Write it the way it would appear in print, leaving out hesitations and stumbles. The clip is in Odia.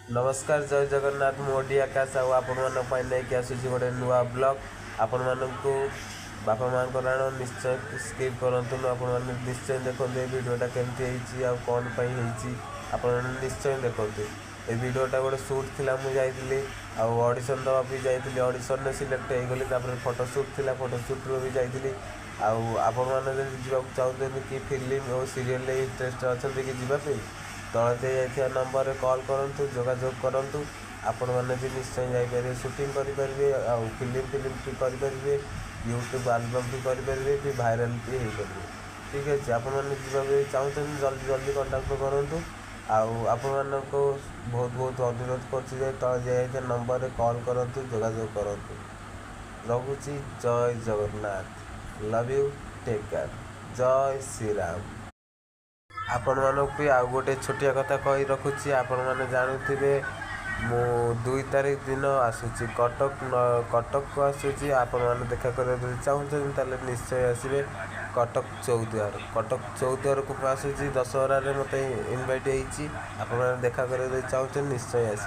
ନମସ୍କାର, ଜୟ ଜଗନ୍ନାଥ। ମୁଁ ଓଡି ଆକାଶ ଆଉ ଆପଣମାନଙ୍କ ପାଇଁ ନେଇକି ଆସୁଛି ଗୋଟେ ନୂଆ ବ୍ଲଗ୍। ଆପଣମାନଙ୍କୁ ବାପା ମାଆଙ୍କ ରାଣ, ନିଶ୍ଚୟ ସ୍କିପ୍ କରନ୍ତୁନି। ଆପଣମାନେ ନିଶ୍ଚୟ ଦେଖନ୍ତୁ ଏ ଭିଡ଼ିଓଟା କେମିତି ହେଇଛି ଆଉ କ'ଣ ପାଇଁ ହେଇଛି, ଆପଣମାନେ ନିଶ୍ଚୟ ଦେଖନ୍ତୁ। ଏ ଭିଡ଼ିଓଟା ଗୋଟେ ସୁଟ୍ ଥିଲା, ମୁଁ ଯାଇଥିଲି ଆଉ ଅଡ଼ିସନ୍ ଦେବା ବି ଯାଇଥିଲି। ଅଡ଼ିସନ୍ରେ ସିଲେକ୍ଟ ହେଇଗଲି। ତାପରେ ଫଟୋ ସୁଟ୍ ଥିଲା, ଫଟୋ ସୁଟ୍ରୁ ବି ଯାଇଥିଲି। ଆଉ ଆପଣମାନେ ଯଦି ଯିବାକୁ ଚାହୁଁଛନ୍ତି କି ଫିଲ୍ମ ଓ ସିରିଏଲ୍ରେ ଇଣ୍ଟରେଷ୍ଟ ଅଛନ୍ତି କି ଯିବା ପାଇଁ, ତଳେ ଦିଆଯାଇଥିବା ନମ୍ବରରେ କଲ୍ କରନ୍ତୁ, ଯୋଗାଯୋଗ କରନ୍ତୁ। ଆପଣମାନେ ବି ନିଶ୍ଚୟ ଯାଇପାରିବେ, ସୁଟିଂ କରିପାରିବେ ଆଉ ଫିଲ୍ମ ଫିଲ୍ମ ବି କରିପାରିବେ, ୟୁଟ୍ୟୁବ୍ ଆଲବମ୍ ବି କରିପାରିବେ ବି ଭାଇରାଲ୍ ବି ହେଇପାରିବେ। ଠିକ୍ ଅଛି, ଆପଣମାନେ ଯିବାକୁ ଯଦି ଚାହୁଁଛନ୍ତି, ଜଲ୍ଦି ଜଲ୍ଦି କଣ୍ଟାକ୍ଟ କରନ୍ତୁ। ଆଉ ଆପଣମାନଙ୍କୁ ବହୁତ ବହୁତ ଅନୁରୋଧ କରୁଛି ଯେ ତଳେ ଦିଆଯାଇଥିବା ନମ୍ବରରେ କଲ୍ କରନ୍ତୁ, ଯୋଗାଯୋଗ କରନ୍ତୁ। ରହୁଛି, ଜୟ Jagannath, love you, take care, ଜୟ ଶ୍ରୀରାମ। ଆପଣମାନଙ୍କୁ ବି ଆଉ ଗୋଟେ ଛୋଟିଆ କଥା କହି ରଖୁଛି। ଆପଣମାନେ ଜାଣୁଥିବେ, ମୁଁ 2 ତାରିଖ ଦିନ ଆସୁଛି କଟକ, କଟକକୁ ଆସୁଛି। ଆପଣମାନେ ଦେଖା କରିବାକୁ ଯଦି ଚାହୁଁଛନ୍ତି, ତାହେଲେ ନିଶ୍ଚୟ ଆସିବେ କଟକ ଚୌଦ୍ୱାର। କଟକ ଚୌଦ୍ୱାରକୁ ମୁଁ ଆସୁଛି ଦଶହରାରେ, ମୋତେ ଇନଭାଇଟ୍ ହେଇଛି। ଆପଣମାନେ ଦେଖା କରିବାକୁ ଯଦି ଚାହୁଁଛନ୍ତି, ନିଶ୍ଚୟ ଆସିବେ।